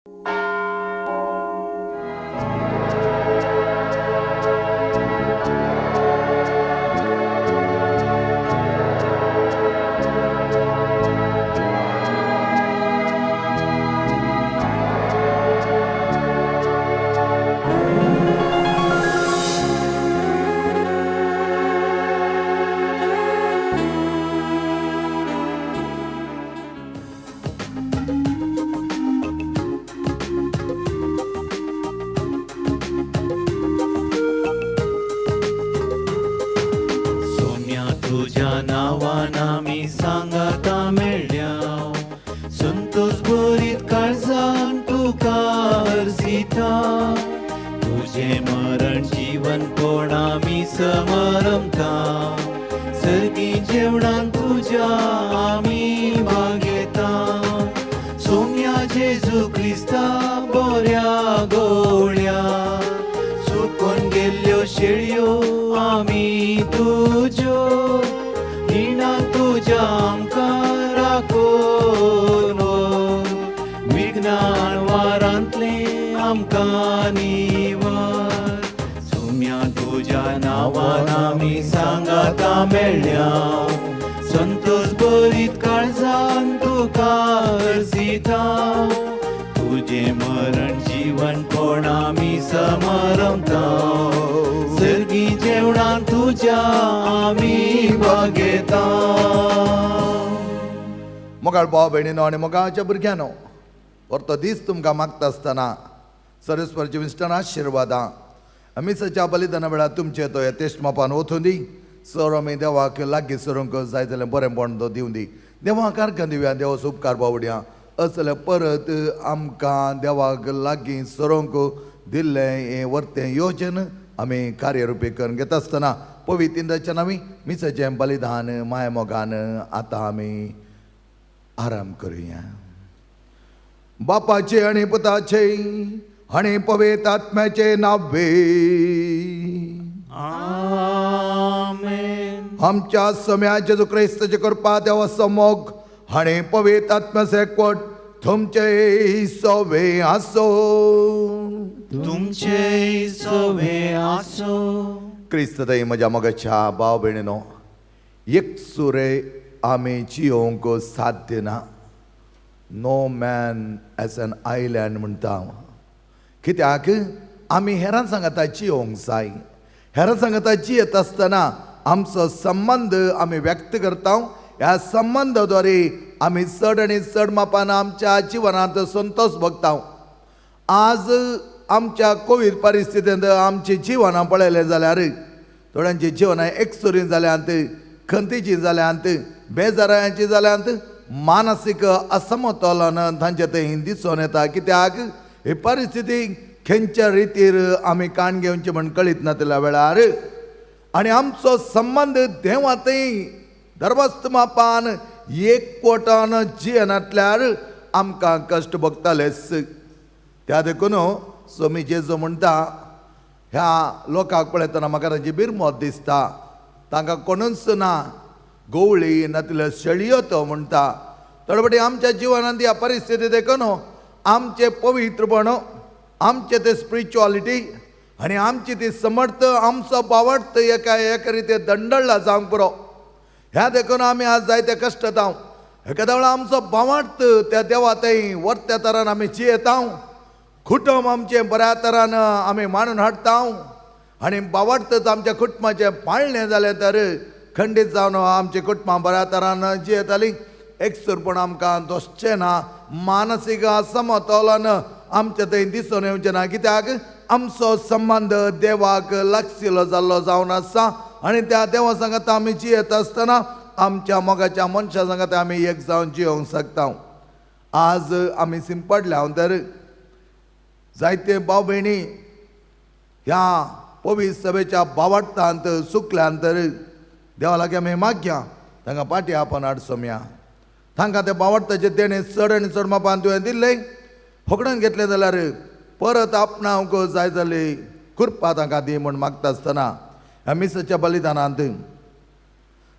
सोम्या तुज्या नांवान आमी सांगाता मेळ्ळ्या, संतोष भरीत काळजान तुका अर्जिता. तुजें मरण जीवन कोण आमी समरमता, सर्गी जेवणान तुज्या आमी भागयता. सोम्या जेजू क्रिस्ता बोऱ्या गोळ्या, सुकोन गेल्ल्यो शेळयो आमी तुज्यो, हिणा तुज्या आमकां राखून व्हर. विघ्नान वारांतलें आमकां निवार. सोम्या तुज्या नांवान आमी सांगाता मेळ्ळ्या, संतोष भरीत काळजान तुका अर्जिता. तुजें मरण जीवन कोण आमी समरमता, सर्गी जेवणान तुज्या आमी भागयता. मोगाळ भाव भयणीनो आनी मोगाच्या भुरग्यांनो, परतो दीस तुमकां मागता आसतना सरस्वरचे विस्टान आशिर्वादां मिसाच्या बलिदाना वेळार तुमचे तो यथेश्ट मापान वचूं दी. सर आमी देवाक लागीं सरूंक जाय जाल्यार बरेंपण तो दिवं दी. देवाक अर्घां दिवया, देवाचो उपकार बावड्या. असले परत आमकां देवाक लागीं सरूंक दिल्लें हें वर्तें योजन आमी कार्यरुपी करून घेता आसतना पवित्र इंद्राच्या नांवी मिसाचें बलिदान मायमोगान आतां आमी आराम करुया. बापाचे आनी पुताचे आनी पवित्र आत्म्याचे नावे. आमेन. आमच्या सम्या जेजू क्रिस्ताचे कृपा, देवाचो मोग आनी पवित्र आत्म्याचे एकवट तुमचे सवे आसो. तुमचे सवे आसो. क्रिस्त थंय म्हज्या मोगाच्या भाव भयणीनो, एक सुरे आमी जियोंक साध्य ना. No man is an island म्हणटा हांव. कित्याक आमी हेरां सांगाता जियोंक जाय. हेरां सांगाता जियेत आसतना आमचो संबंद आमी व्यक्त करता. ह्या संबंदाद्वारे आमी चड आनी चड मापान आमच्या जिवनांत संतोष भोगता. आज आमच्या कोवीड परिस्थितींत आमची जिवनां पळयलें जाल्यार थोड्यांची जिवनां एकसुरी जाल्यांत, खंतीचीं जाल्यांत, बेजारायांची जाल्यांत, मानसीक असमतोलन तांचे थंय दिसून येता. कित्याक ही परिस्थिती खंयच्या रितीर आमी काण घेवची म्हण कळीत नासल्या वेळार आनी आमचो संबंद देवा थंय दरवस्त मापान एकवटान जियेनातल्यार आमकां कश्ट भोगतालेच. त्या देखून सोमी जेजू म्हणटा, ह्या लोकांक पळयतना म्हाका तांची बिरमत दिसता, तांकां कोणूच ना, गवळी नातल्यार शेळयो तो म्हणटा. थोडे फावटी आमच्या जिवनांत ह्या परिस्थिती देखून आमचें पवित्रपण, आमचें तें स्पिरिच्युअलिटी आनी आमची ती समर्थ, आमचो बावडत एका एका रिते दंडळ्ळा जावंक पुरो. ह्या देखून आमी आज जायते कश्ट जावं. एखाद्या वेळार आमचो बावडत त्या देवा थंय वर्त्या तरान आमी जियेता, कुटुंब आमचें बऱ्या तरान आमी मांडून हाडटा आनी बावडतच आमच्या कुटुंबाचें पाळणें जालें तर खंडीत जावन आमचीं कुटुंबां बऱ्या तरान जियेतालीं. एकसुरपण आमकां दोसचें ना, मानसीक असमतोलन आमचे थंय दिसून येवचें ना. कित्याक आमचो संबंद देवाक लागशिल्लो जाल्लो जावन आसा आनी त्या देवा सांगाता आमी जियेत आसतना आमच्या मोगाच्या मनशां सांगाता आमी एक जावन जियोंक शकता. आज आमी सिंपडल्या तर जायते भाव भयणी ह्या पवित्र सभेच्या बावडटांत चुकल्यान तर देवा लागीं आमी मागया, तांकां पाटी आपण हाडसोमया. तांकां ते बावडटाचें देणें चड आनी चड मापान तुवें दिल्लें फकडून घेतलें जाल्यार परत आपणावंक जाय जाली कृपा तांकां दी म्हूण मागता आसतना ह्या मिसाच्या बलिदानांत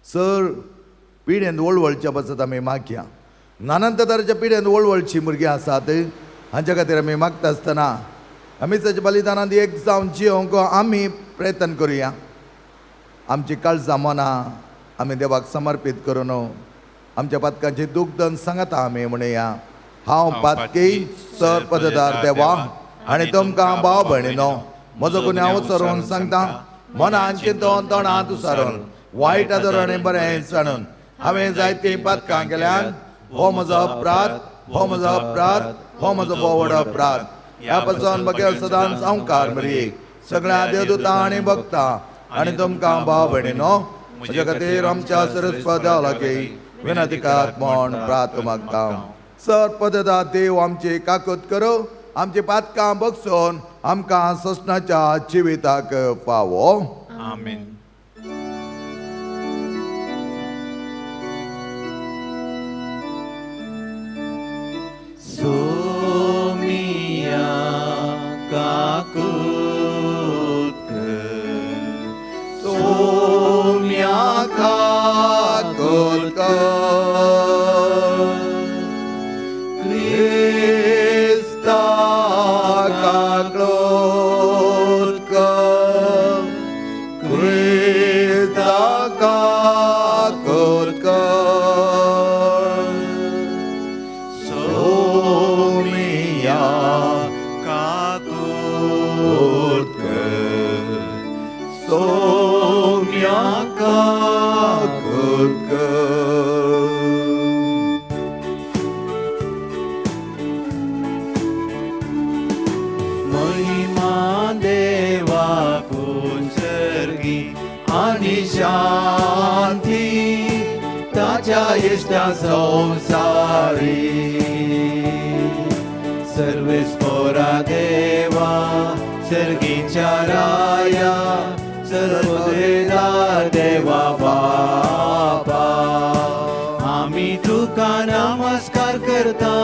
सर पिडेन वळवळच्या पासत आमी मागया. नानांत तरांच्या पिडेन वळवळचीं भुरगीं आसात, हांच्या खातीर आमी मागता आसतना आमी ताच्या बलिदानांत एक जावन जियोंक आमी प्रयत्न करुया. आमची काळजां मनां आमी देवाक समर्पीत करून आमच्या पातकांची दुखदन सांगता आमी म्हणया, हांव पातकी सर पददार देवा आनी तुमकां भाव भयणीनो म्हजो गुन्यांव उचारून सांगता, मनान चिंतून तोंडांत उसारून वायट आदर आनी बरें जाणून हांवें जायतीं पातकां केल्यान. हो म्हजो अपराध, हो म्हजो अपराध, हो म्हजो भोव अपराध. ह्या पासून बगैर सदांच अंकार मरियेक सगळ्या देवदूतां आनी भक्तां आनी तुमकां भाव भयणीनो म्हज्या खातीर आमच्या सरस्पत देवा लागीं विनंती करात म्हूण प्रार्थ मागता. सर पददा देव आमची काकूत करूं, आमची पातकां बगसून आमकां ससनाच्या जिविताक फावो. आमेन. सोमिया काकूत कर, सोम्या काकूत कर, क्रिस्ता काकूत कर, क्रिस्ता काकूत कर, सोमिया काकूत कर, सोम्या काकूत कर. महिमा देवाकून सर्गी आनी शांती ताच्या इश्टा संवसारी. सर्वेस्पोरा देवा सर्गीच्या राया सर्वदेदार देवा बापा, आमी तुका नमस्कार करता,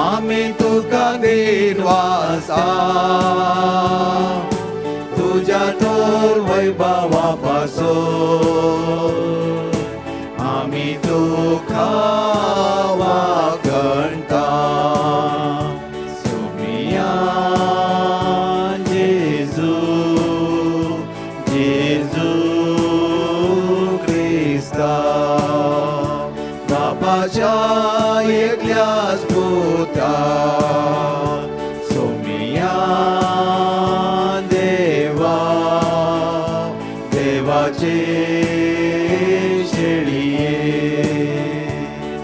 आमी तुका दिनवासा, तुज्या थोर वैभवा पासून आमी तुका वागणता. सोमिया जेजू, जेजू क्रिस्ता, बापाच्या एकल्याच पुता, सोमिया देवा, देवाचे शेळये,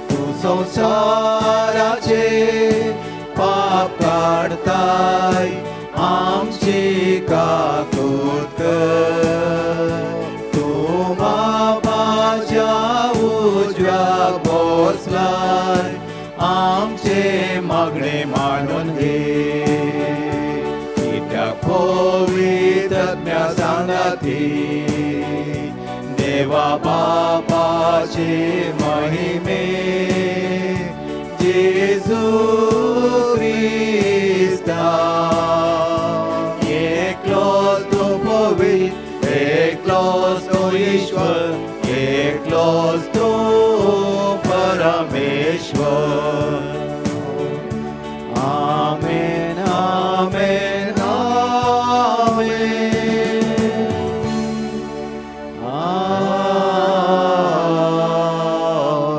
तूं संवसाराचे पाप काडताय, आमची काकूत कर. तूं बापाच्या उजव्या बसलाय, आमचे मागणे मांडून घे. कित्याक पवित्र आत्म्या सांगाती देवा बापाचे महिमे, जेजू क्रिस्ता, एकलोच तूं पवित्र, एकलोच तूं ईश्वर, एकलोच तूं परमेश्वर. आमेन, आमेन, आमेन.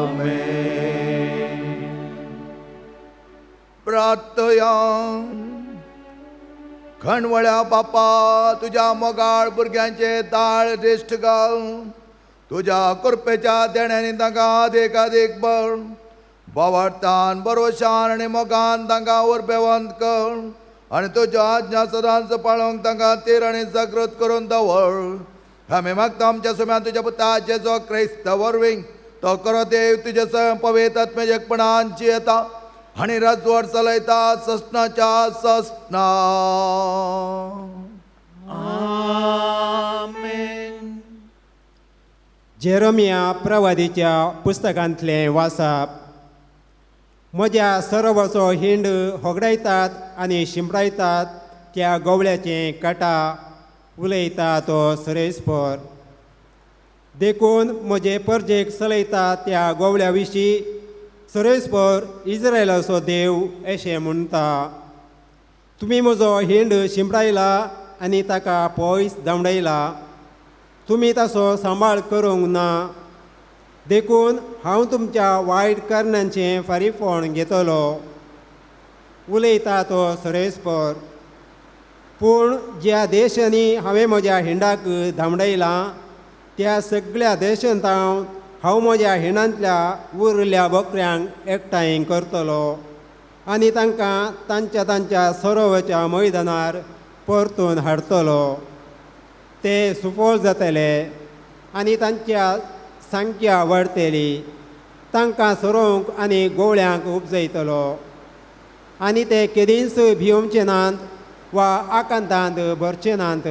आमेन. प्रार्थया. खणवळ्या बापा, तुज्या मोगाळ भुरग्यांचे दाळ ज्येश्ठ घाल, तुज्या कृपेच्या देण्यांनी तांकां आदेक आदेक बळ, बोवाळतान बरोशान आनी मोगान तांकां उर्बेवंत कर आनी तुज्यो आज्ञा सदांच पाळोवंक तांकां तीर आनी जागृत करून दवर. आमी मागता आमच्या सुम्यान तुज्या पुता जेजो क्रिस्त वरवीं, तो करो देव तुज्या स्वयं पवित्र आत्म्याच्या एकपणान जियेता आनी राजवट चलयता ससनाच्या ससना. आमेन. जेरोमिया प्रवादीच्या पुस्तकांतलें वाचप. म्हज्या सरोवराचो हिंड होगडायतात आनी शिंपडायतात त्या गोवळ्याचें कटा उलयता तो सरेस्पर. देखून म्हजे परजेक चलयता त्या गोवळ्या विशीं सर्वेस्पर इस्रायलाचो देव अशें म्हणटा, तुमी म्हजो हिंड शिंपडायला आनी ताका पयस धांवडायला, तुमी ताचो सांबाळ करूंक ना, देखून हांव तुमच्या वायट करण्यांचें फारीफण घेतलो, उलयता तो सर्वेस्पर। पूण ज्या देशांनी हांवें म्हज्या हिंडाक धांवडायलां त्या सगळ्या देशांत हांव म्हज्या हिंडांतल्या उरिल्ल्या बकऱ्यांक एकठांय करतलो आनी तांकां तांच्या तांच्या सरोवच्या मैदानार परतून हाडटलो। ते सुफळ जातले आनी तांच्या संख्या वाडटली, तांकां सरोवंक आनी गोवळ्यांक उपजयतलो आनी ते केदींच भियोवचे नात वा आकांतांत भरचे नात।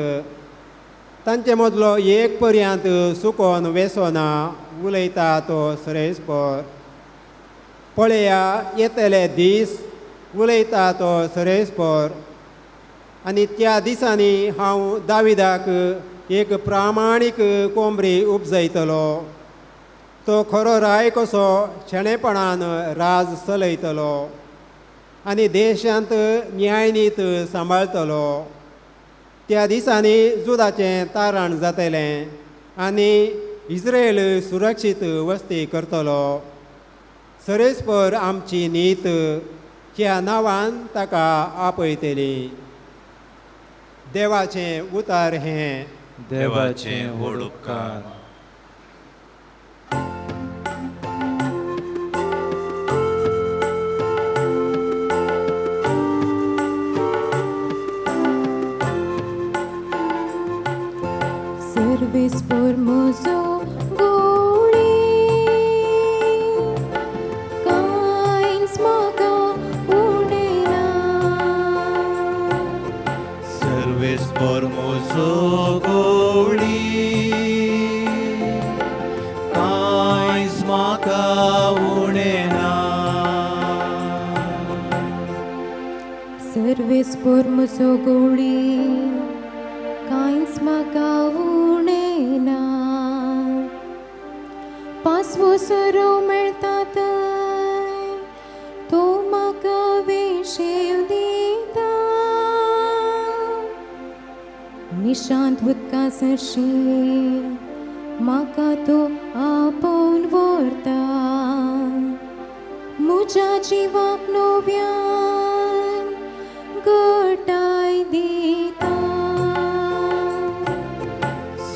तांचे मदलो एक पर्यंत सुकोन वेसोना, उलयता तो सर्वेस्पर। पळया येतले दीस, उलयता तो सर्वेस्पर, आनी त्या दिसांनी हांव दाविदाक एक प्रामाणीक कोंबरी उपजयतलो, तो खरो राय कसो शेणेपणान राज चलयतलो आनी देशांत न्यायनीत सांबाळतलो। त्या दिसांनी जुदाचें तारण जातलें आनी इस्रायल सुरक्षीत वस्ती करतलो। सर्वेस्पर आमची नीत ह्या नांवान ताका आपयतली। देवाचें उतार हें। देवाचें व्हड उपकार। सर्वेस्पर म्हजो गोळी, कांयच म्हाका उणें ना। सर्वेस्पर म्हजो गोळी, कांयच म्हाका उणें ना। सर्वेस्पर म्हजो गोळी, कांयच म्हाका उणें ना। पांचवो सरो मेळटा थंय तो म्हाका वेशेव दिता, निशांत उदका सरशी म्हाका तो आपोवन व्हरता, म्हज्या जिवाक नव्यान घटाय दिता।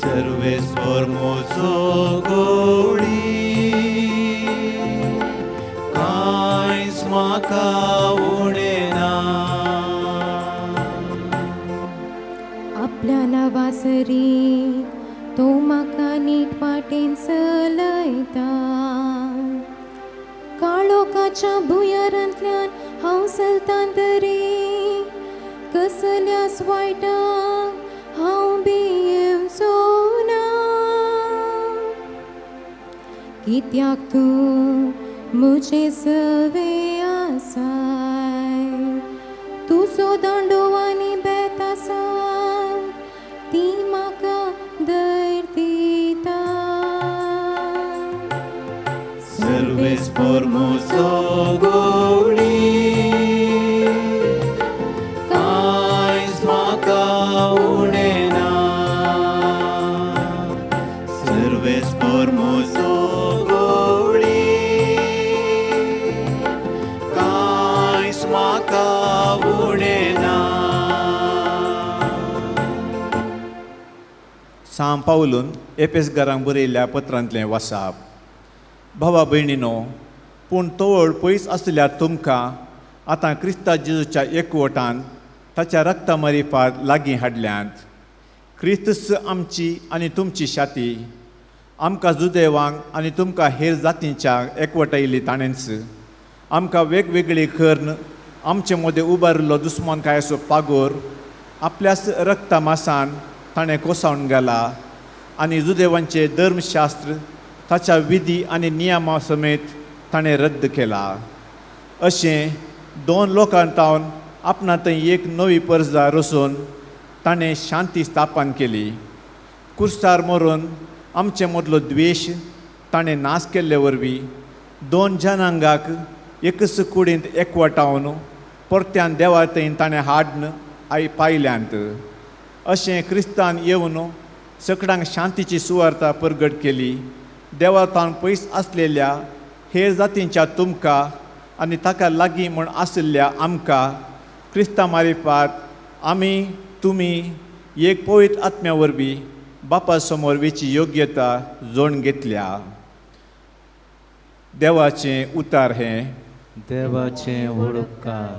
सर्वेस्पर म्हजो गोळी, कांयच म्हाका उणें ना। आपल्या नांवासरी तो म्हाका नीट वाटेन चलयता, काळोखाच्या भुंयारांतल्यान हांव चलतां तरी कसल्याच वायटाक हांव भियेवचो ना। कित्याक तूं म्हजे सवे आसाय, तुजो दांडो आनी बेत आसा, ती म्हाका धैर्य दिता। सर्वेस्पर म्हजो गोळी, कांयच म्हाका उणें ना। सर्वेस्पर म्हजो गोळी, कांयच म्हाका उणें ना। सांव पावलून एपेसगारांक बरयल्ल्या पत्रांतलें वासाप। भावा भयणीनो, पूण तवळ पयस आसल्यार तुमकां आतां क्रिस्ता जेजूच्या एकवटान ताच्या रक्ता मारिफात लागीं हाडल्यांत। क्रिस्तस आमची आनी तुमची शाती, आमकां जुदेवांक आनी तुमकां हेर जातींच्या एकवटायल्ली ताणेंच आमकां वेगवेगळी कर्ण आमचे मदें उबारिल्लो दुस्मानकायेचो पागोर आपल्याच रक्ता मासान ताणें कोसावन गेला आनी जुदेवांचें धर्मशास्त्र ताच्या विधी आनी नियमा समेत ताणें रद्द केला। अशें दोन लोकां तावन आपणा थंय एक नवी परजा रचून ताणें शांती स्थापन केली। कुर्सार मरून आमचे मदलो द्वेश ताणें नाश केल्ले वरवीं दोन जनांगाक एकच कुडींत एकवटावन परत्यान देवा थंय ताणें हाडन I पायल्यांत. अशें क्रिस्तान येवन सकडांक शांतीची सुवार्ता परगट केली. देवातान पयस आसलेल्या हेर जातींच्या तुमकां आनी ताका लागीं म्हूण आशिल्ल्या आमकां क्रिस्ता मारिफात आमी तुमी एक पवित्र आत्म्या वरवीं बापा समोर वेची योग्यता जोडून घेतल्या. देवाचें उतार हें. देवाचें व्हड उपकार.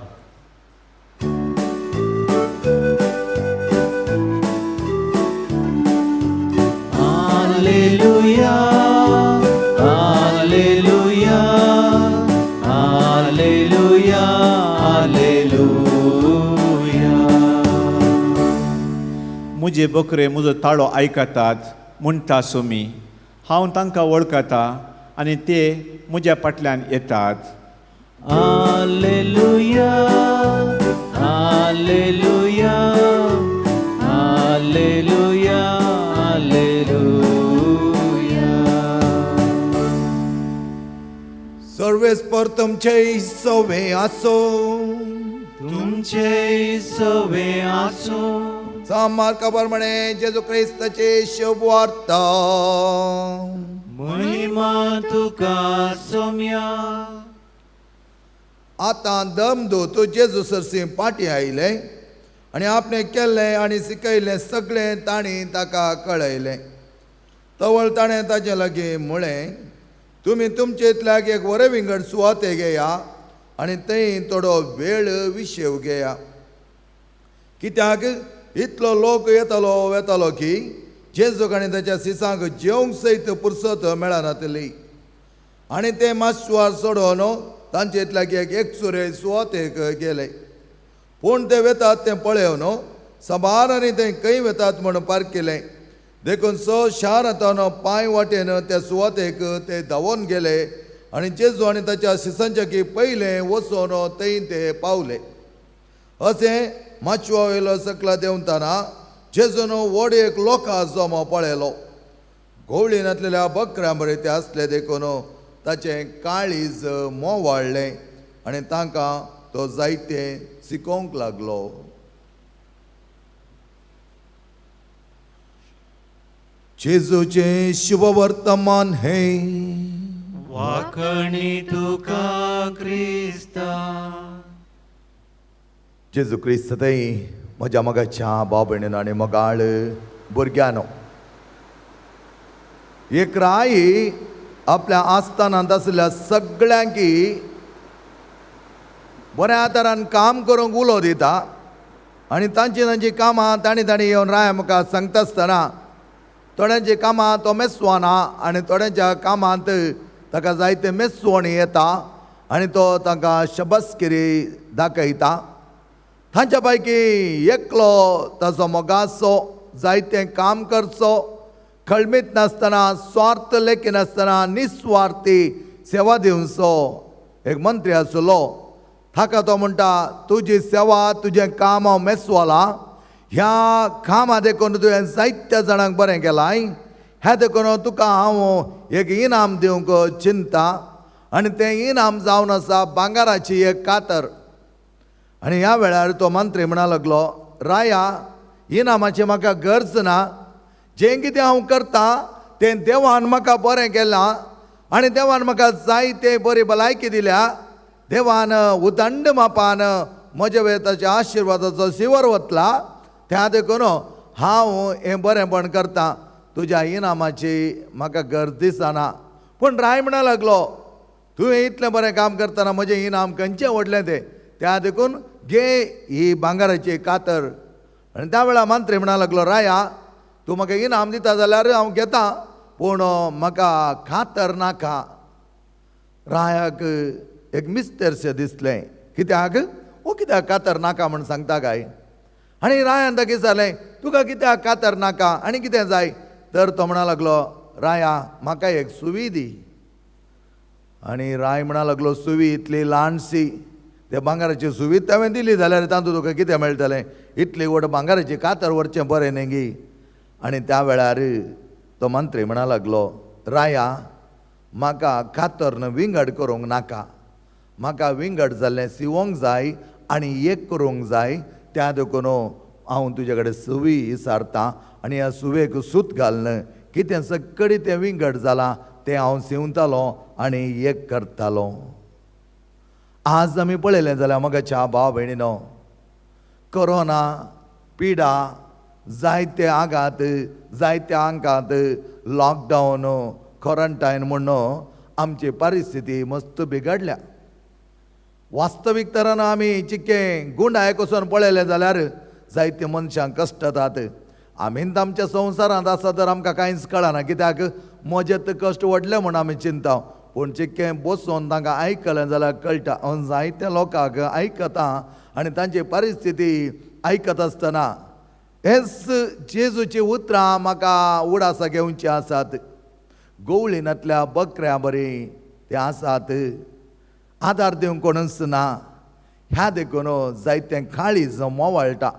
Alleluia, alleluia, alleluia, alleluia. मुजे बकरे म्हजो ताळो आयकतात म्हणटा सोमी, हांव तांकां वळखता आनी ते म्हज्या फाटल्यान येतात. Alleluia, alleluia, alleluia, alleluia. सर्वेस्पर तुमचे सवे आसो. तुमचे सवे आसो. सामार्का प्रमाणे जेजू क्रिस्ताचे शुभवार्ता. महिमा तुका सोम्या. आतां दमदूत जेजू सरशी पाटी आयले आनी आपणें केल्लें आनी शिकयलें सगळें तांणी ताका कळयलें. तवळ ताणें ताचे लागीं म्हळें, तुमी तुमचे इतल्याक एक बरे विंगड सुवाते घेया आनी थंय थोडो वेळ विशेव घेया. कित्याक इतलो लोक येतालो वेतालो की जेजूक आनी ताच्या सिसांक जेवंक सयत पुरसत मेळनातली. आनी ते मातशेवार सोडोवन तांचे इतल्याक एक एकसुरे सुवातेक गेले. पूण ते वेतात तें पळयोवन सबार आनी ते खंय वेतात म्हूण पारखिलें. देखून स शारांत पांय वाटेन त्या सुवातेक ते धांवोन गेले आनी जेजू आनी ताच्या शिसांच्या की पयलें वचोन थंय ते पावले. अशें माचवा वयलो सकला देंवतना जेजून व्हड एक लोकां जमो पळयलो. गोवळी नासलेल्या बकऱ्यां बरें ते आसले देखून ताचें काळीज मोवाळ्ळें आनी तांकां तो जायतें शिकोवंक लागलो. जेजूचें शुभवर्तमान हें. वाखणी तुका क्रिस्ता. जेजू क्रिस्त थंय म्हज्या मोगाच्या भाव भयणीनो आनी मोगाळ भुरग्यांनो, एक राय आपल्या आस्थानांत आशिल्ल्या सगळ्यांकी बऱ्या तरान काम करूंक उलो दिता आनी तांची तांची कामां तांणी तांणी येवन राय म्हाका सांगता आसतना थोड्यांची कामां तो मेस्वाना आनी थोड्यांच्या कामांत ताका जायते मेस्वण येता आनी तो तांकां शबस्किरी दाखयता. तांच्या पैकी एकलो ताचो मोगाचो जायतें काम करचो, खळमीत नासतना, स्वार्थ लेखिनासतना निस्वार्थी सेवा दिवचो एक मंत्री आसलो. ताका तो म्हणटा, तुजी सेवा तुजें काम हांव मेसवालां, ह्या कामा देखून तुवें जायत्या जाणांक बरें केलां, ह्या देखून तुका हांव एक इनाम दिवंक चिंता. आनी तें इनाम जावन आसा भांगराची एक कातर. आनी ह्या वेळार तो मंत्री म्हणा लागलो, राया, इनामाची म्हाका गरज ना, जें कितें हांव करतां तें देवान म्हाका बरें केलां आनी देवान म्हाका जायते बरी भलायकी दिल्या, देवान उदंड मापान म्हज्या वयर ताच्या आशिर्वादाचो शिवर वतला, त्या देखून हांव हें बरेंपण करतां, तुज्या इनामाची म्हाका गरज दिसना. पूण राय म्हणा लागलो, तुवें इतलें बरें काम करतना म्हजें इनाम खंयचें व्हडलें तें, त्या देखून घे ही भांगराची कातर. आनी त्या वेळार मंत्री म्हणा लागलो, राया, तूं म्हाका इनाम दिता जाल्यार हांव घेता, पूण म्हाका कातर नाका. रायाक एक मिस्तेरशें दिसलें, कित्याक ओ कित्याक कातर नाका म्हूण सांगता काय? आनी रायान ताका विचारलें, तुका कित्याक कातर नाका आनी कितें जाय? तर तो म्हणा लागलो, राया, म्हाका एक सुवी दी. आनी राय म्हणा लागलो, सुवी इतली ल्हानशी, त्या भांगराची सुवी हांवें दिली जाल्यार तातूंत तुका कितें मेळटलें? इतली व्हड भांगराची कातर व्हरचें बरें न्ही गी. आनी त्या वेळार तो मंत्री म्हणा लागलो, राया, म्हाका कातरन विंगड करूंक नाका, म्हाका विंगड जाल्लें सिवोंक जाय आनी एक करूंक जाय. त्या देखून हांव तुजे कडेन सुवी विचारतां आनी ह्या सुवेक सूत घालून कितें सगळें तें विंगड जालां तें हांव शिंवतालो आनी एक करतालो. आज आमी पळयलें जाल्यार म्हज्या भाव भयणीनो, कोरोना पिडा, जायते आघात, जायत्या आंगात लॉकडावन, क्वॉरंटायन म्हूण आमची परिस्थिती मस्त बिगडल्या. वास्तवीक तरान आमी चिक्कें गुंडाय वचून पळयलें जाल्यार जायते मनशांक कश्ट जातात. आमीच आमच्या संवसारांत आसा तर आमकां कांयच कळना, कित्याक म्हजें कश्ट व्हडलें म्हूण आमी चिंता. पूण चिक्कें बसून तांकां आयकलें जाल्यार कळटा. हांव जायत्या लोकांक आयकता आनी तांची परिस्थिती आयकत आसतना हेच जेजूची उतरां म्हाका उडासा घेवची आसात. गोवळीनांतल्या बकऱ्यां बरी ते आसात, आदार दिवंक कोणूच ना. ह्या देखून जायतें काळीज मोवाळटा.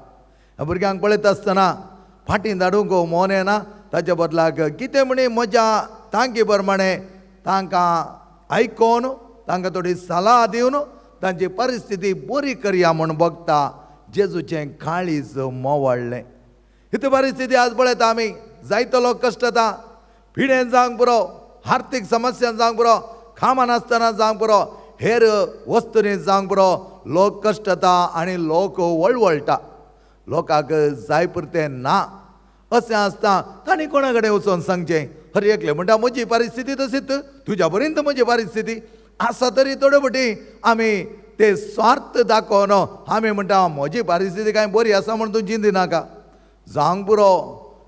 ह्या भुरग्यांक पळयता आसतना फाटीं धाडूंक मोन येना, ताच्या बदलाक कितें म्हणी म्हज्या तांकी प्रमाणे तांकां आयकोन तांकां थोडी सलाह दिवन तांची परिस्थिती बरी करया म्हूण बगता. जेजूचें काळीज मोवाळ्ळें. हित परिस्थिती आज पळयता आमी, जायतो लोक कश्ट जाता, पिडेन जावंक पुरो, आर्थीक समस्यान जावंक पुरो, कामां नासतना जावंक पुरो, हेर वस्तूंनी जावंक पुरो, लोक कश्ट जाता आनी लोक वळवळटा. लोकांक जाय पुरतें ना अशें आसता. तांणी कोणा कडेन वचोन सांगचें? हर एकलें म्हणटा म्हजी परिस्थिती तशीच, तुज्या पर्यंत म्हजी परिस्थिती आसा तरी थोडे फावटी आमी ते स्वार्थ दाखोवन आमी म्हणटा म्हजी परिस्थिती कांय बरी आसा म्हूण तूं चिंती नाका, जावंक पुरो,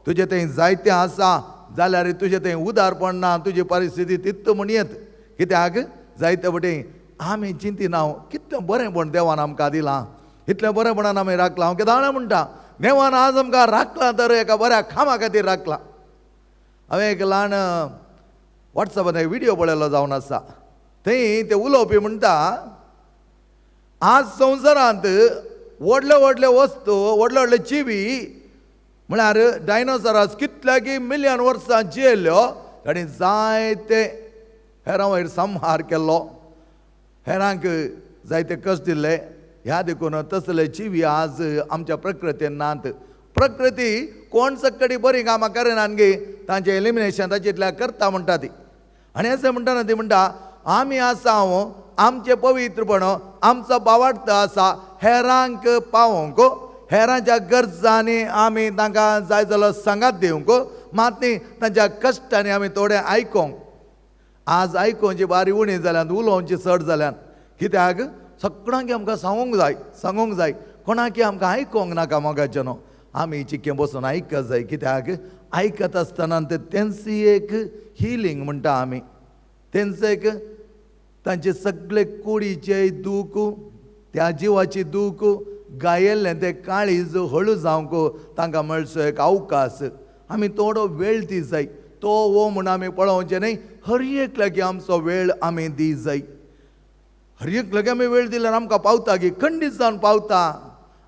तुजें थंय जायतें आसा जाल्यार तुजें थंय उदारपण ना, तुजी परिस्थिती तित्त म्हण येत. कित्याक जायते फावटी आमी चिंतिना कितलें बरेंपण देवान आमकां दिलां, इतलें बरेंपणान आमी राखलां. हांव कितें जाणा म्हणटा, देवान आज आमकां राखलां तर एका बऱ्या कामा खातीर राखलां. हांवें एक ल्हान वॉट्सॅपार एक व्हिडियो पळयलो जावन आसा, थंय ते उलोवपी म्हणटा आज संवसारांत व्हडले व्हडले वस्तू, व्हडले व्हडले जिवी म्हळ्यार डायनोसरास कितल्याकी मिलियन वर्सां जियेल्ल्यो, तांणी जायते हेरां वयर संहार केल्लो, हेरांक जायते कश्ट दिल्ले. ह्या देखून तसले जिवी आज आमच्या प्रकृतीन नात. प्रकृती कोण सक्कडी बरी कामां करिना गे, तांचें एलिमिनेशन ताचेंतल्या करता म्हणटा ती. आनी अशें म्हणटना ती म्हणटा आमी आसा हांव, आमचें पवित्रपण, आमचो बावार्थ आसा हेरांक पावोवंक, हेरांच्या गरजांनी आमी तांकां जाय जाल्यार सांगात दिवंक, मात न्ही तांच्या कश्टांनी आमी थोडें आयकोंक. आज आयकोवची बारी उणी जाल्यान, उलोवची चड जाल्यान. कित्याक सगळ्यांक आमकां सांगूंक जाय, सांगूंक जाय, कोणाकी आमकां आयकोंक नाका मोगाचें न्हू, आमी चिक्कें बसून आयकत जाय. कित्याक आयकत आसतना ते तेंच एक हिलींग म्हणटा आमी, तेंच एक तांचे सगळे कुडीचे दूख, त्या जिवाची दूख गायल्लें तें काळीज हळू जावंक तांकां मेळचो एक अवकाश. आमी थोडो वेळ दी जाय, तो हो म्हूण आमी पळोवचें न्ही, हर एक लागीं आमचो वेळ आमी दी जाय. हर एक लागीं आमी वेळ दिल्यार आमकां पावता की खंडीत जावन पावता.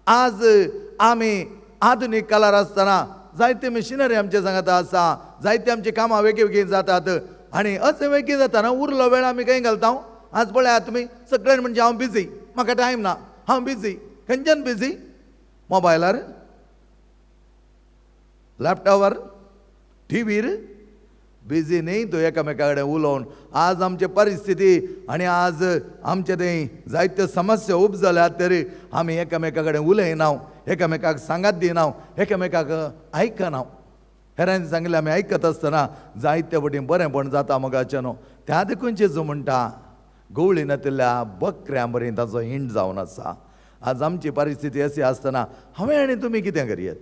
आज आमी आधुनीक काळार आसतना जायते मशिनरी आमचे सांगाता आसा, जायते आमची कामां वेगळी वेगळी जातात आनी अशें वेगळी जाताना उरलो वेळ आमी खंय घालता. आज पळयात तुमी सगळ्यान म्हणजे हांव बिजी, म्हाका टायम ना, हांव बिजी. खंयच्यान बिजी? मोबायलार, लॅपटॉपार, टिवीर बिजी न्ही तूं एकामेका कडेन उलोवन. आज आमची परिस्थिती आनी आज आमचे थंय जायत्यो समस्या उब जाल्यात तरी आमी एकामेका कडेन उलयना, एकामेकाक सांगात दिना, एकामेकाक आयकना. हेरांनी सांगिल्लें आमी आयकत आसतना जायते फावटी बरेंपण जाता मोगाचें न्हू. त्या देखून जेजू म्हणटा गवळी नातिल्ल्या बकऱ्यां बरी ताचो हिंड जावन आसा. आज आमची परिस्थिती अशी आसतना हांवें आनी तुमी कितें करयत?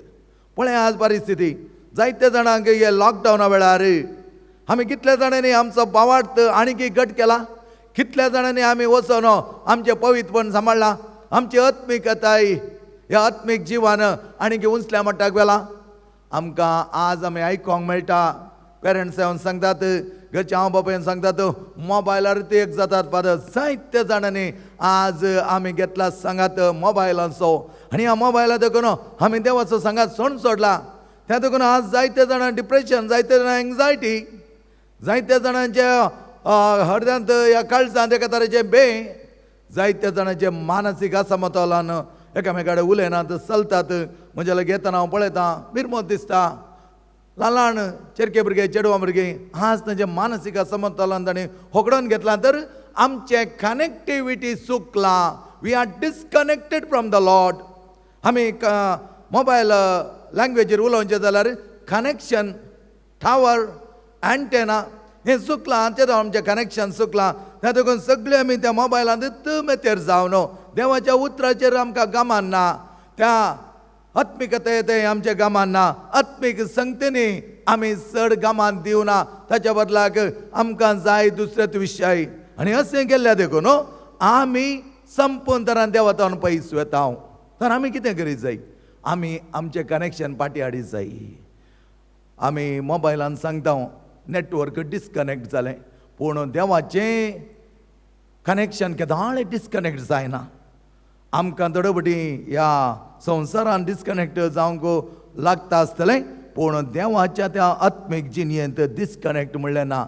पळय आज परिस्थिती जायते जाणांक हे लॉकडावना वेळार आमी कितल्या जाणांनी आमचो बावार्थ आनीक घट केला, कितल्या जाणांनी आमी वचोन आमचें पवित्रपण सांबाळ्ळां, आमची आत्मिकताय ह्या आत्मीक जिवान आनीक उंचल्या मट्टाक व्हेलां. आमकां आज आमी आयकोंक मेळटा, पेरंट्स येवन सांगतात, घरचे हांव बापायन सांगतात, मोबायलार ते एक जातात फादर. जायत्या जाणांनी आज आमी घेतला सांगात मोबायलाचो आनी ह्या मोबायला देखून आमी देवाचो सांगात सोण सोडला. त्या देखून आज जायते जाणां डिप्रेशन, जायते जाणां एंग्जायटी, जायत्या जाणांचे हृदयांत ह्या काळजांत एका तरेचें बें जायत्या जाणांचें मानसीक असमतोलन एकामेकां कडेन उलयनात चलतात. म्हज्या लागीं येतना हांव पळयतां बिरमोत दिसता ल्हान ल्हान चेरके भुरगे चेडवां भुरगीं आज तांचें मानसीक असमतोलन तांणी होगडोवन घेतलां. तर आमचें कनेक्टिविटी चुकलां. We are disconnected from the Lord. आमी मोबायल लँग्वेजीर उलोवचें जाल्यार कनेक्शन टावर अँटेना हें चुकलां, तें आमचें कनेक्शन चुकलां. त्या देखून सगळें आमी त्या मोबायलांत मेतेर जावन देवाच्या उतराचेर आमकां गमान ना, त्या आत्मिकते तें आमच्या गमान ना, आत्मीक संगतींनी आमी चड गमान दिवना. ताच्या बदलाक आमकां जाय दुसरेच विशय. आनी अशें केल्ल्या देखून आमी संपूर्ण तरान देवातावन पयस वता. तर आमी कितें करीत जाय, आमी आमचें कनेक्शन पाटी हाडीत जाय. आमी मोबायलान सांगता नेटवर्क डिस्कनेक्ट जालें, पूण देवाचें कनेक्शन केदाळे डिस्कनेक्ट जायना. आमकां थोडे ह्या संवसारान डिस्कनेक्ट जावंक लागता आसतलें, पूण देवाच्या त्या आत्मीक जिणयेंत डिस्कनेक्ट म्हणलें ना.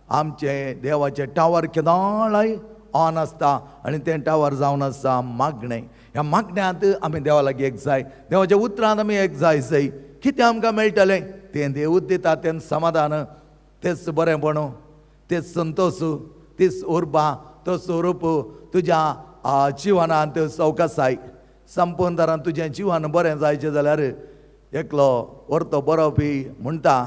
आमचें देवाचें टावर केदाळाय ऑन आसता आनी तें टावर जावन आसता मागणें. ह्या मागण्यांत आमी देवा लागीं एक जाय, देवाच्या उतरांत आमी एक जाय जाय. कितें आमकां मेळटलें तें देवूच दिता, तें समाधान, तेच बरेंपण, तेच संतोश, तीच उर्बा, तो स्वरूप तुज्या जिवनांत सवकासाय. संपूर्ण तरान तुजें जिवन बरें जायचें जाल्यार एकलो वर्तो बरोवपी म्हणटा,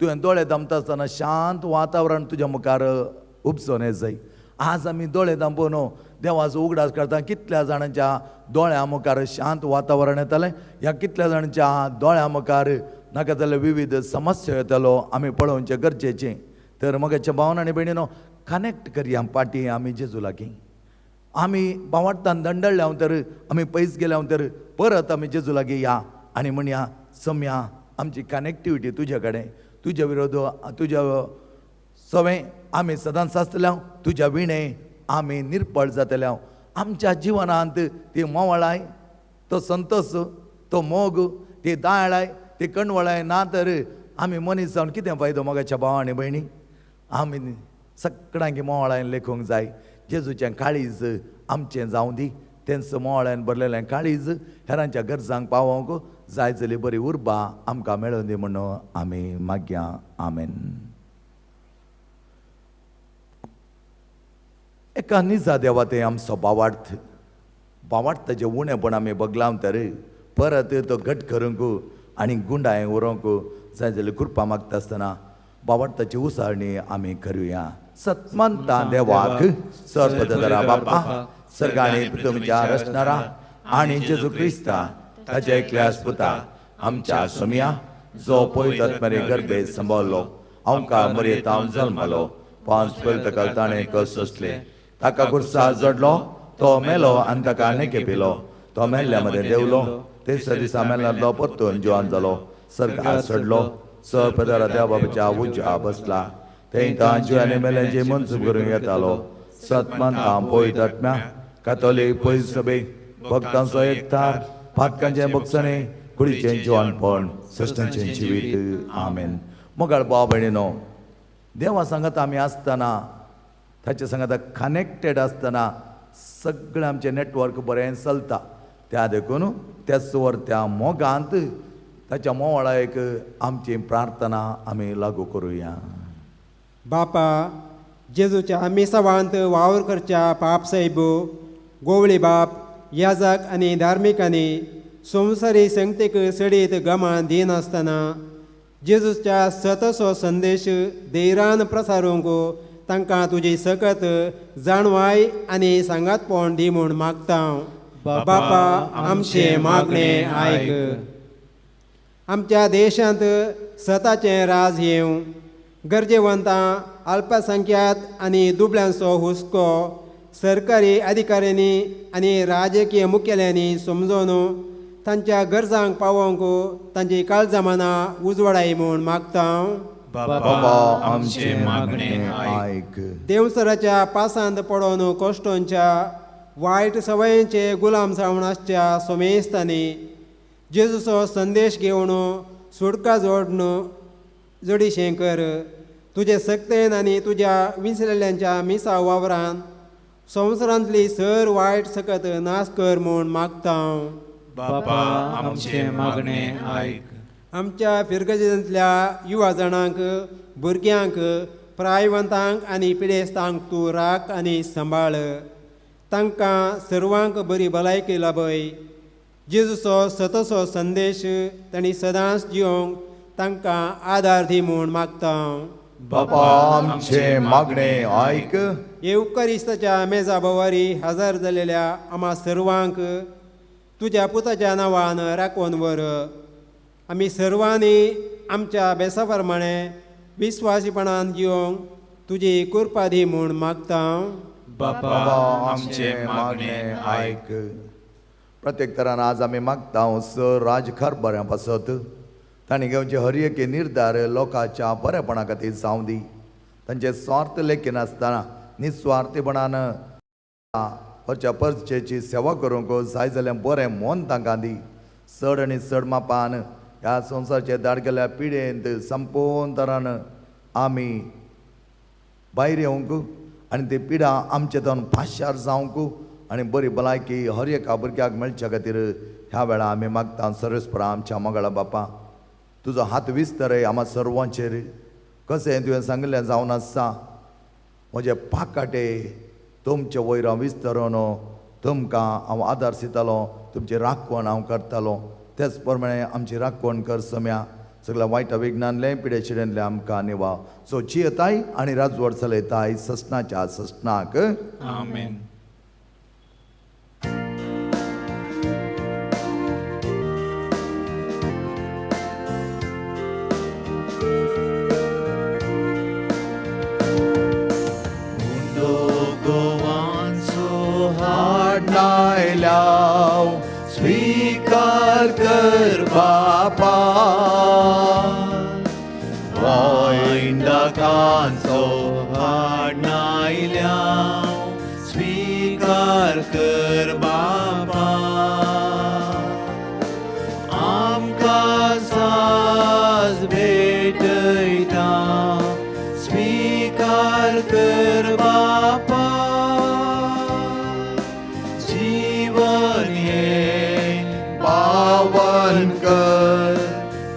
तुवें दोळे दामता आसतना शांत वातावरण तुज्या मुखार उपसून येत जाय. आज आमी दोळे दांपून देवाचो उगडास करता. कितल्या जाणांच्या दोळ्यां मुखार शांत वातावरण येतालें, ह्या कितल्या जाणांच्या दोळ्यां मुखार नाका जाल्यार विविध समस्या येतालो आमी पळोवचें गरजेचें. तर मगाच्या भावन आनी भयणीनो कनेक्ट करया पाटी आमी जेजू लागीं. आमी बावाडटान दंडळ्ळे तर आमी पयस गेल्या तर परत आमी जेजू लागीं या आनी म्हणया, सम्या आमची कनेक्टिविटी तुज्या कडेन, तुज्या विरोध तुज्या सवें आमी सदांच आसतले, तुज्या विणे आमी निर्पळ जातले. आमच्या जिवनांत ती मोवळाय, तो संतोश, तो मोग, ती दाळाय, ती कणवळाय ना तर आमी मनीस जावन कितें फायदो मोगाच्या भाव आनी भयणी. आमी सगळ्यांक मोवळायन लेखूंक जाय. जेजूचें काळीज आमचें जावं दी, तेंच मोवळायन भरलेलें काळीज हेरांच्या गरजांक पावोवंक जाय जाली बरी उर्बा आमकां मेळोवन दी म्हणून आमी मागया. आमेन. एका निजा देवा तें आमचो बावार्थ, बावार्थाचें उणेपण आमी बगलाव तर परत तो घट करूंक आनी गुंडाय उरोवंक जाय जाल्यार कृपा मागता आसतना बावार्थाची उसारणी आमी करुया. सतमंता देवाक सर्पदरा बापा सर्गाणी तुमच्या रचणारा आनी जेजू क्रिस्ता ताच्या एकल्या पुता आमच्या सोमया जो पयतात मरे गर्भे सांबाळ्ळो आमकां मरेतावन जल्मलो पांच पयलतकाल ताणें कस सोंसले ताका कुर्सा जडलो तो मेलो आनी ताका नेके पिलो तो मेल्ल्या मदें देंवलो तिसऱ्या दिसा मेल्ल्यांतलो परतून जिवान जालो सर्गार चडलो स पदरा त्या बाबाच्या उज्या बसला थंय तांची मेल्यांची मनसूब करूंक येतालो. सतमंतां पयतात्म्या कातोलीक पयस सभे भक्तांचो एकतार पातकांचें भोगसणें कुडीचें जिवानपण सश्टांचें जिवीत. आमेन. मोगाळ भाव भयणीनो, देवा सांगात आमी आसतना ताचे सांगाता कनेक्टेड आसतना सगळें आमचें नेटवर्क बरें चलता. त्या देखून त्याच वर त्या मोगांत ताच्या मोवाळाक आमची प्रार्थना आमी लागू करुया. बापा, जेजूच्या मिसावांत वावर करच्या पाप साहेब, गोवळी बाप, याजक आनी धार्मिकांनी संवसारी संगतीक सडीत गमान दिनासतना जेजूच्या सतसो संदेश धैर्यान प्रसारूंक तांकां तुजी सकत जाणवाय आनी सांगातपण दी म्हूण मागता. बापा, आमचें मागणें आयक. आमच्या देशांत सताचें राज येवं, गरजेवंतां, अल्पसंख्यात आनी दुबळ्यांचो हुस्को सरकारी अधिकाऱ्यांनी आनी राजकीय मुखेल्यांनी समजून तांच्या गरजांक पावोवंक तांची काळजामानां उजवाडाय म्हूण मागता. बाबा, आमचें मागणें आयक. देवसराच्या पासांत पडोन कश्टोंच्या वायट सवयांचे गुलाम जावन आसच्या सोमेस्तांनी जेजूचो संदेश घेवन सुटका जोडन जोडीशें कर. तुजे सक्तेन आनी तुज्या विंचलेल्यांच्या मिसा वावरान संवसारांतली सर वायट सकत नाश कर म्हूण मागता. बापा आमचें मागणें आयक. आमच्या फिरगजेंतल्या युवा जाणांक, भुरग्यांक, प्रायवंतांक आनी पिडेस्तांक तूं राख आनी सांबाळ. तांकां सर्वांक बरी भलायकी लाभय. जेजूचो सतसो संदेश तांणी सदांच जिवंक तांकां आदार दी म्हूण मागता. बापा आमचें मागणें आयक. येवकरिस्ताच्या मेजा भोवारी हजर जालेल्या आमा सर्वांक तुज्या पुताच्या नांवान राखून व्हर. आमी सर्वांनी आमच्या बेसा प्रमाणे विस्वासीपणान जिवंक तुजी कृपा दी म्हूण मागता. बापा आमचें मागणें आयक. प्रत्येक तरान आज आमी मागता सर राजखर बऱ्या पासत तांणी घेवचे हर एक निर्धार लोकांच्या बरेपणा खातीर जावं दी. तांचे स्वार्थ लेखिनासतना निस्वार्थीपणान हरच्या परचेची सेवा करूंक जाय जाल्यार बरें मन तांकां दी. चड आनी चड मापान ह्या संवसारचे दाडगेल्या पिडेंत संपूर्ण तरान आमी भायर येवंक आनी ती पिडा आमचे जावन पाशार जावंक आनी बरी भलायकी हर एका भुरग्याक मेळच्या खातीर ह्या वेळार आमी मागता. सर्वेस्परा आमच्या मंगळा बापा, तुजो हात विस्तर आमा सर्वांचेर. कशें तुवें सांगिल्लें जावन आसा, म्हजे पाकाटे तुमचे वयर हांव विस्तरून तुमकां हांव आदार दितालो, तुमची राखवण हांव करतालो. तेच प्रमाणे आमची राखवण कर सम्या सगळ्या वायट विघ्नांतलें पिडे शिडेंतलें आमकां निवा. सो जियेताय आनी राजवट चलयताय ससनाच्या ससनाक. आमेन. हाडनायल्याव स्वीकार कर बापा, वायंडाकांचो हाडनायल्या स्वीकार कर बापा. आमकां साज भेटयता स्वीकार कर बापा. जीवन हें पावन कर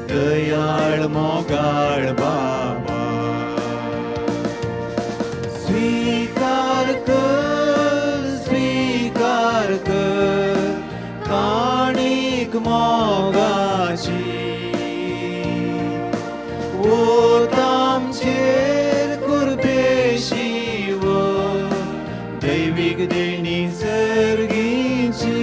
दयाळ मोगाळ बाबा. स्वीकार कर, स्वीकार कर काणीक मोगाची. वोत आमचेर कुरपेशी वर दैवीक देणी सर्गीची.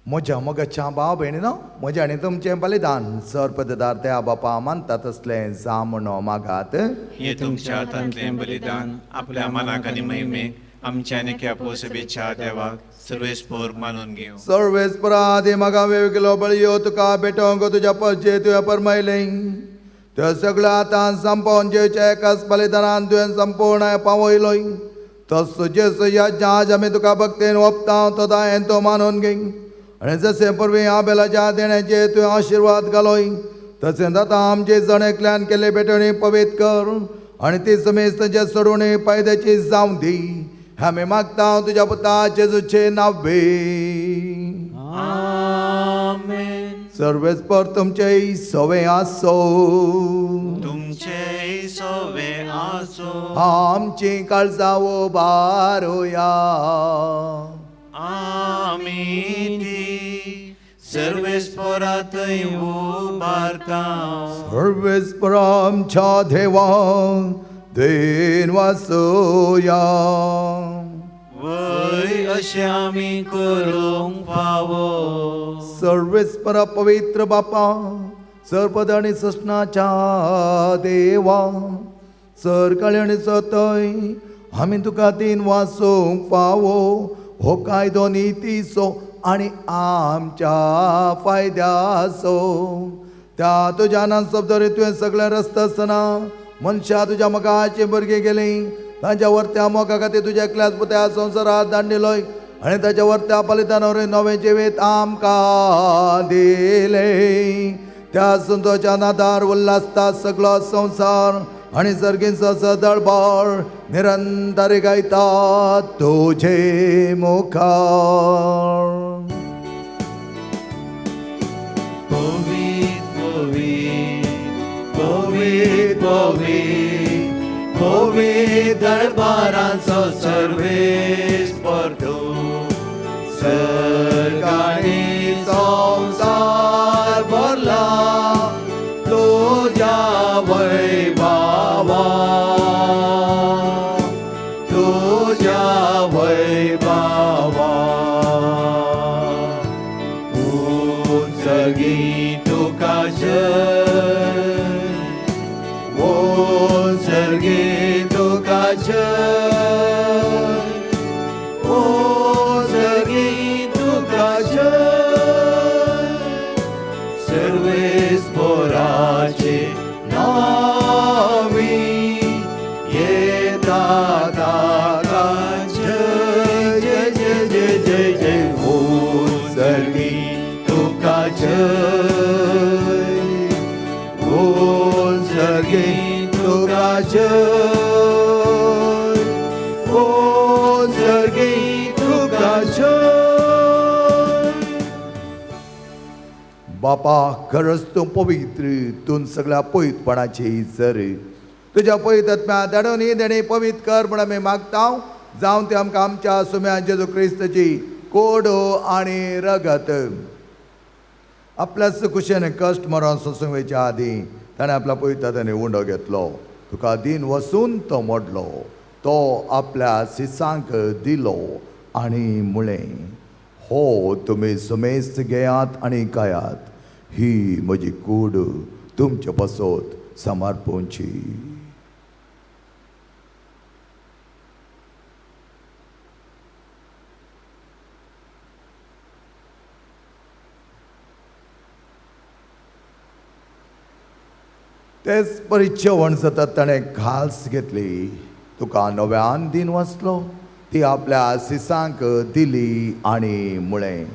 म्हज्या मोगाच्या भाव भयणीनो, म्हजें आनी तुमचें बलिदान सर्पदार त्या बापा मानता तसलें जावं मागात. हे तुमच्या हातांतलें बलिदान आपल्या मनाक आनी महिमेक आमच्या आनी ह्या पोसबेच्या देवाक सर्वेस्पोर मानून घेवं. सर्वेस्परा दी म्हाका वेगळो बळयो तुका भेटोवंक तुज्या परचे तुवें परमयलें. त्यो सगळ्या आतां संपोवन जेच्या एकाच बलिदानान तुवें संपूर्ण पावयलोय. तसो जेसो ह्या आज आमी तुका भक्तेन ओपता तो दायेन तो मानून घे. आनी जशें परवीं आबेलाच्या देण्याचे तुवें आशिर्वाद घालोय तशें आतां आमचे जण एकल्यान केल्ले भेटवणी पवित्र कर आनी ती समेस्त तांच्या सोडवणी फायद्याची जावं दी. आमी मागता तुज्या पुता जेजूचे नावे. आमेन. सर्वेस्पर तुमचे सवे आसो. तुमचे सवे आसो. आमची काळजां उबारुया. आमी ती सर्वेस्परातय उबारता. सर्वेस्पर आमच्या देवा then वासोया. वय अशें आमी करूंक फावो. सर्वेस्पर पवित्र बापा, सर्पद आनी ससनाच्या देवा, सरकाळी आनी सतय आमी तुका तीन वासूंक फावो. हो कायदो नितीचो आनी आमच्या फायद्याचो. त्या तुज्या नासप तरी तुवें सगळें रस्ता आसतना मनशां तुज्या मोगाची भुरगीं गेलीं. तांच्या वरत्या मोगा खातीर तुज्या एकल्याच पुत्या संवसारात धाडिल्लोय आनी ताच्या वर्त्या बलिदानावरवीं नवें जिवीत आमकां दिलें. त्या संतोच्या नादार उल्हासता सगळो संवसार आनी सर्गींचो सदळबाळ निरंतर गायता तुजे मुखार. पवित्र पवित्र पवित्र पवित्र पवित्र दरबारांचो सर्वेस परतो सर्ग आनी संवसार भरला तुज्या वैभावा तुज्या वैभावा. उंचगी तुका जय उंचगी तुका जय उंचगी तुका जय सर्वेस पोराचे नावी येता ताका जय जय जय जय जय जय. उंचगी तुका जय उंचगी तुका जय उंचगी तुका जय. बापा खरंच तूं पवित्र, तूं सगळ्या पवित्रपणाची जर तुज्या पवित्र आत्म्या धाडून ही देणी पवित्र कर म्हूण आमी मागता. जावन ते आमकां आमच्या सुम्या जेजू क्रिस्ताची कोड आनी रगत. आपल्याच कुशेन कश्ट मरण सोसूंक वयच्या आदीं ताणें आपल्या पवित्र आत्म्यान उंडो घेतलो, तुका दीन वसून तो मोडलो, तो आपल्या सिसांक दिलो आनी म्हळें, हो तुमी सुमेस्त घेयात आनी खायात, ही म्हजी कूड तुमचे पासत समर्पणची. तेच परी जेवण जाता ताणें घास घेतली, तुका नव्यान दीन वाचलो, ती आपल्या सिसांक दिली आनी म्हळें,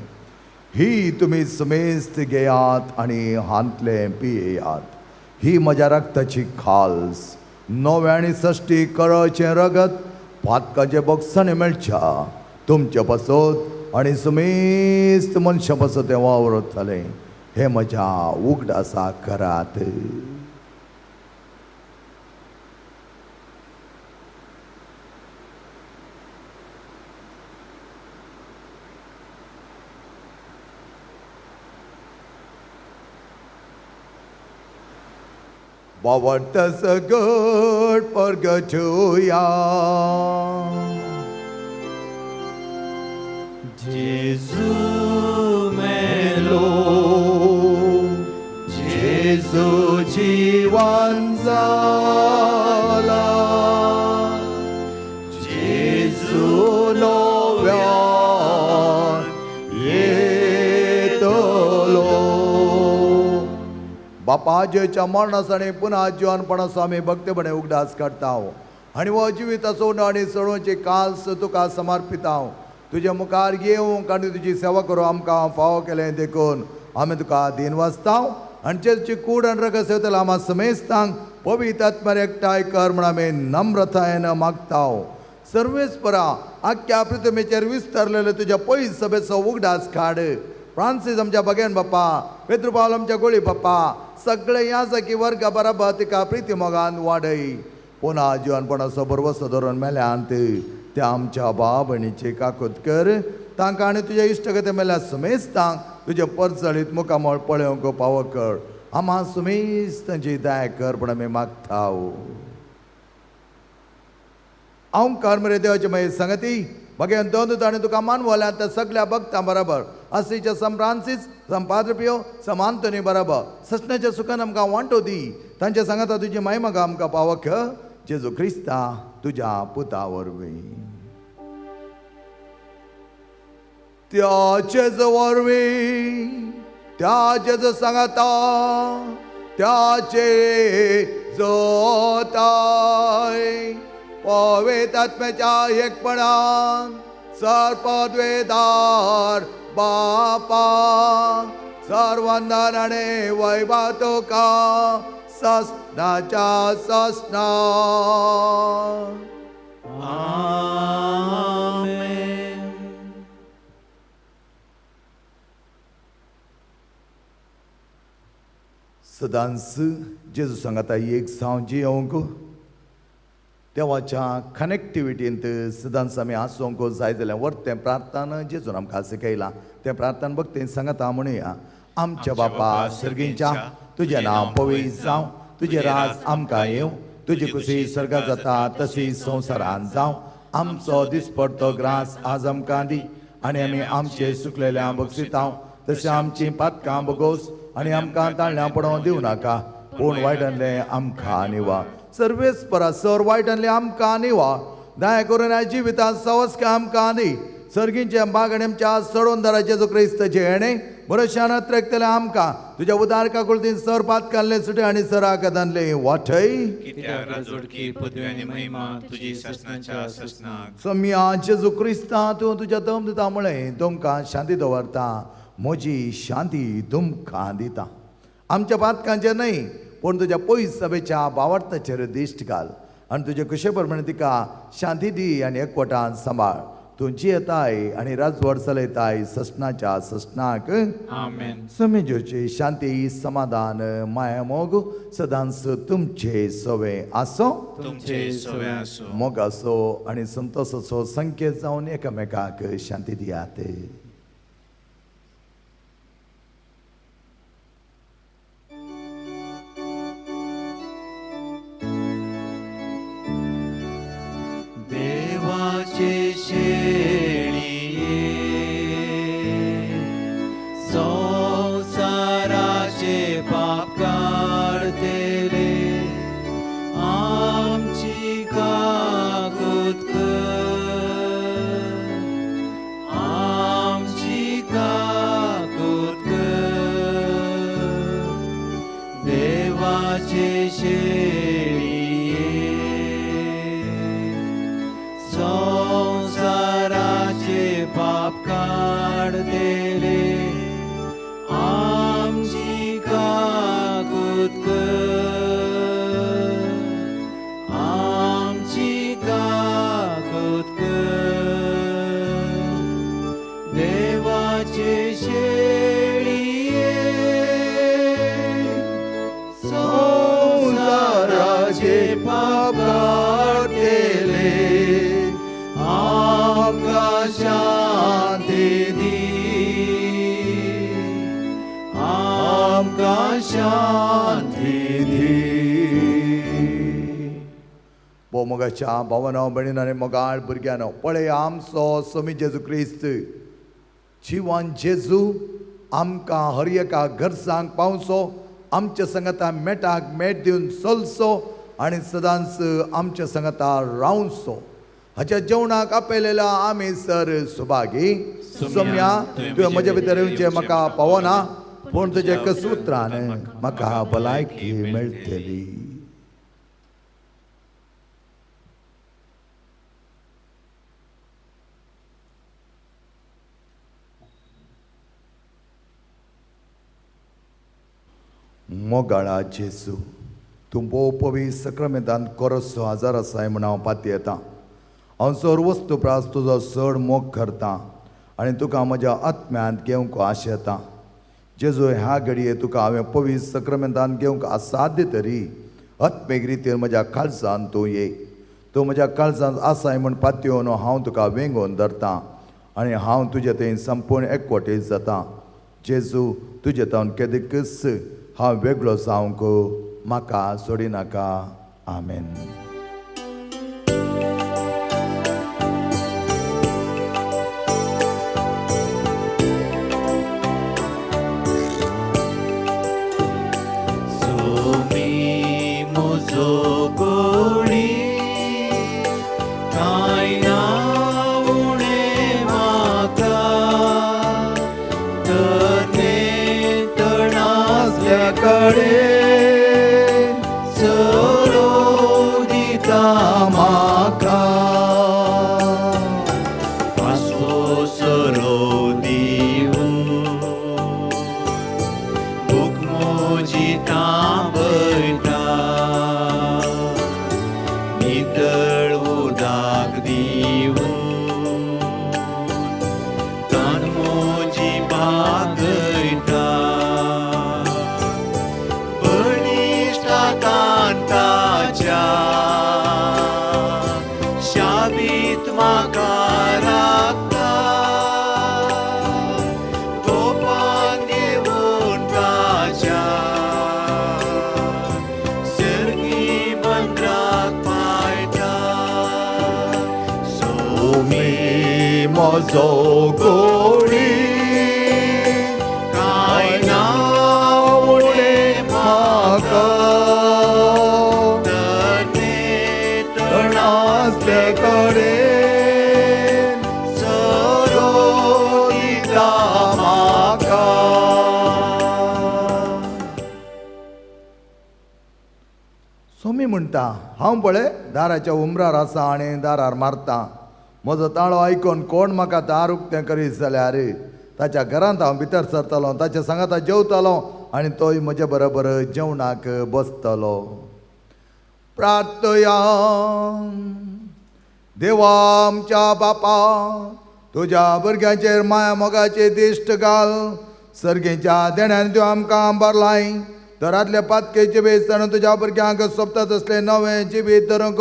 ही तुमी समेस्त घेयात आनी हांतलें पियेयात, ही म्हज्या रक्ताची खाल्स, नव्या आनी सश्टी कळचें रगत पातकांचे बोगसाणे मेळच्या तुमचे पासत आनी समेस्त मनशां पासत तें वावरतलें, हें म्हज्या उगडासा करात. बावडत सगट परगटुया. जेजू मेलो जेजू जीवन जाला जेजू नव्यान येतलो. बापाजेच्या मरणासाणी पुन्हा जिवनपणाचो आमी भक्तपणे उगडास काडटा आनी हो जिविताचो आनी सडोवची काल्स तुका समर्पिता. तुज्या मुखार येवंक आनी तुजी सेवा करूं आमकां फावो केलें देखून आमी तुका दीन वाचता आनी जेची कूड आनी रगत सेवतले आमा समेस्तांक पवित्र आत्म्यार एकठांय कर म्हूण आमी नम्रतायेन मागता. सर्वेस्परा आख्ख्या पृथ्वीचेर विस्तारलेले तुज्या पयस सभेचो उगडास काड. फ्रांसीस आमच्या बगेन बाप्पा, पेद्रू पावल आमच्या गोळी बाप्पा, सगळे ह्या जागी वर्गा बराबर तिका प्रिती मोगान वाडय. पुन्हा जिवनपणाचो भरवसो धरून मेल्यांत त्या आमच्या भाव भयणीची काकूत कर, तांकां आनी तुज्या इश्टगते मेल्या समेस्तांक तुजें परजळीत मुखामळ पळोवंक पावो कर. आमा सुमेस्तांची दया कर म्हूण आमी मागता. हांव कर मरे देवाचे मागीर सांगती बगेन दोन ताणें तुका मानवल्या त्या सगळ्या भक्तां बराबर आसीच्या सम फ्रांसीस सम पाद्रपियो सम आंतोनी बराबर ससण्याच्या सुखान आमकां वांटो दी. तांच्या सांगाता तुजी मायमगा आमकां पावक जेजू क्रिस्ता तुज्या पुता वरवीं. त्या जेजू वरवीं, त्या जेजू सांगाता, त्याचे जोताय पवित्र आत्म्याच्या एकपणान सर्पद्वेदार बापा सर्वंदन आनी वैभव तुका ससनाच्या ससना. आमेन. सदांच जेजू सांगाता एक जावं जियोंक देवाच्या कनेक्टिविटींत सदांच आमी आसूंक जाय जाल्यार वर्तें प्रार्थना जेजून आमकां शिकयलां तें प्रार्थना भक्तीन सांगाता म्हणुया. आमच्या बापा सर्गींच्या, तुजें नांव पवित्र जावं, तुजें राज आमकां येवं, तुजी खुशी स्वर्गात जाता तशी संवसारांत जावं. आमचो दिसपडतो ग्रास आज आमकां दी आनी आमी आमचे सुकलेल्या बक्षितांव तशें आमचीं पातकां बगोस आनी आमकां ताळण्यां पडोवंक दिवं नाका, पूण वायटांतलें आमकां निवा. सर्वेस्परा सर वायटांतलें आमकां निवा, दया करून ह्या जिवितांत सवस्क आमकां दी. सर्गींच्या बागण आमच्या सडोन जेजू क्रिस्ताचें हेणें भरोश्यान अत्रेकतलें आमकां तुज्या उदार काकुळतीन सर पातकांतलें सुटे आनी सराक दानलें वाटय. कित्याक राजवटकी पदवी आनी महिमा तुजी सासणाच्या सासणाक. सम्या जेजू क्रिस्ता तूं तुज्या दम दिता म्हळें तुमकां शांती दवरता, म्हजी शांती तुमकां दिता. आमच्या पातकांचेर न्हय पूण तुज्या पयस सभेच्या बावडताचेर दिश्ट घाल आनी तुजे कुशे प्रमाणे तिका शांती दी आनी एकवटान सांबाळ. तूं जियेताय आनी राजवट चलयताय ससनाच्या ससनाक. आमेन. समेजोची शांती समाधान माया मोग सदांच तुमचे सवे आसो, तुमचे सवे आसूं. मोगाचो आनी संतोसाचो संकेत जावन एकामेकाक शांती दियात. देवाचे शेळये संवसाराचे पाप काडतेले आमची काकूत कर, आमची काकूत कर. देवाचे शेळये संवसाराचे पाप काडतेले आमची काकूत कर, आमची काकूत कर. देवाचे शेळये संवसाराचे पाप काडतेले आमकां शांती दी, आमकां शांती दी. भोव मोगाच्या भावानो भयणीनो आनी मोगाळ भुरग्यांनो, पळय आमचो स्वामी जेजू क्रिस्त जिवान जेजू आमकां हर एका गरजांक पावचो, आमच्या संगता मेटाक मेट दिवन चलचो आनी सदांच आमच्या संगता रावचो. हाच्या जेवणाक आपयलेल्या आमी सर सुभागी. सोम्या तुवें म्हज्या भितर येवचें म्हाका पावना, पूण तुज्या एका उतरान म्हाका भलायकी मेळटली. मोगाळा जेजू, तूं भोव पवित्र सक्रामेंतान कोरसो आजार आसाय म्हूण हांव पातयेतां. हांव सर वस्तू प्रास तुजो चड मोग करतां आनी तुका म्हज्या आत्म्यांत घेवंक आशेतां. जेजू, ह्या घडये तुका हांवें पवित्र सक्रामेंतान घेवंक असाध्य तरी आत्मीक रितीन म्हज्या काळजान तूं ये. तूं म्हज्या काळजांत आसाय म्हूण पातयेवन हांव तुका वेंगोवन धरतां आनी हांव तुजे थंय संपूर्ण एकवटीत जातां. जेजू, तुजे तावन केदीकच हांव वेगळो जावंक म्हाका सोडिनाका. आमेन. सोमी म्हजो गोडी कांय ना उणें म्हाका, तरणे तणासल्या कडेन चलो दी दीत म्हाका राखता गोपान घेवन ताच्या सर्गी बंदराक पायता सोमी म्हजो गोडी कांय ना उणें म्हाका तरणे तणासले कडेन सरो दिता म्हाका. सोमी म्हणटा हांव पळय दाराच्या उमरार आसा आनी दारार मारता. म्हजो ताळो आयकून कोण म्हाका दार उक्तें करीत जाल्यार ताच्या घरांत हांव भितर सरतलो, ताच्या सांगाता जेवतलो आनी तोय म्हजे बरोबर जेवणाक बसतलो. प्रार्थया. देवा आमच्या बापा, तुज्या भुरग्यांचेर माया मोगाची दिश्ट घाल. सर्गेच्या देण्यान तूं आमकां भरलाय. दरांतले पातके जिवीत जाणून तुज्या भुरग्यांक सोबता तसलें नवें जिवीत धरूंक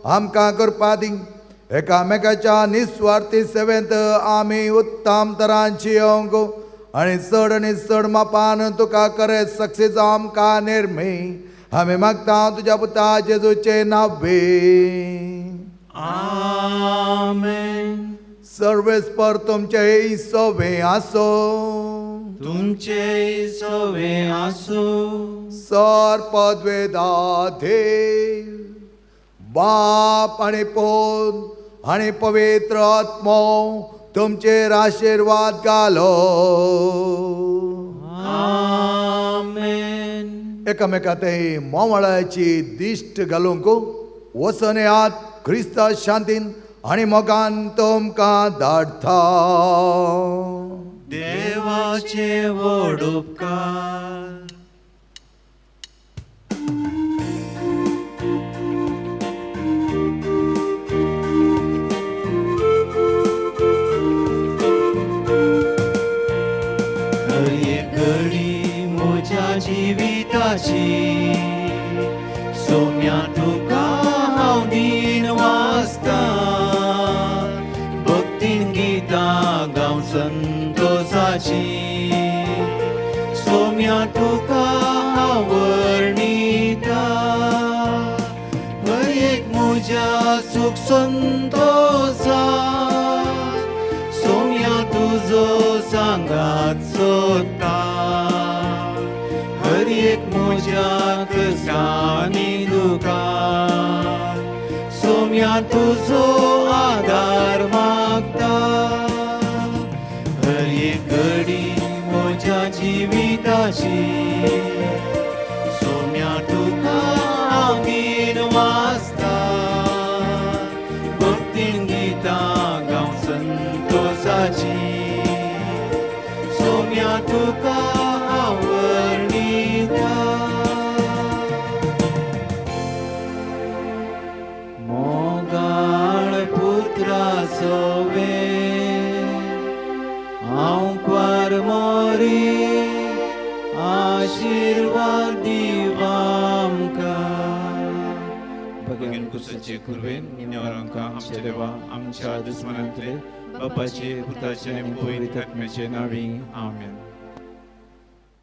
आमकां करपा दी. एकामेकाच्या निस्वार्थी सेवेंत आमी उत्तम तरान जियोंक आनी चड मापान तुका करे सक्सेस आमकां निर्मी. आमी मागता तुज्या पुता जेजूचे नावे. आमेन. सर्वेस्पर तुमचे सवे आसो. तुमचे सवे आसूं. सर पदवेदा देव बाप आनी पूत आनी पवित्र आत्मो तुमचेर आशिर्वाद घालो. आमेन. एकामेका ते मोवळाची दिश्ट घालूंक वचून येयात. क्रिस्ता शांतीन आनी मोगान तुमकां धाडटा. देवाचे व्हड उपकार. हर एक घडी म्हज्या जिविताची सोम्या तुका हांव दीन वाचता. भक्तीन गितां गावन संतोसाची सोम्या तुका हांव वर्णिता. हर एक म्हज्या सूख संतोसा सोम्या तुजो सांगात सोदता. हर एक म्हज्या कश्टांनी दुखान सोम्या तुजो आदार मागता. हर एक घडी म्हज्या जिविताची सोम्या तुका हांव दीन वाचता. भक्तीन गितां गावन संतोसाची सोम्या तुका हांव वर्णिता. मोगाळ पुत्रा सोवे हांव क्वार मोरी आशिर्वाद दिवामकां. भगवान कुसाचे कुरवेन निवरांका आमच्या देवा आमच्या दुस्मनांतले बापाचे पुताचे आनी पवित्र आत्म्याचे नांवी. आमेन.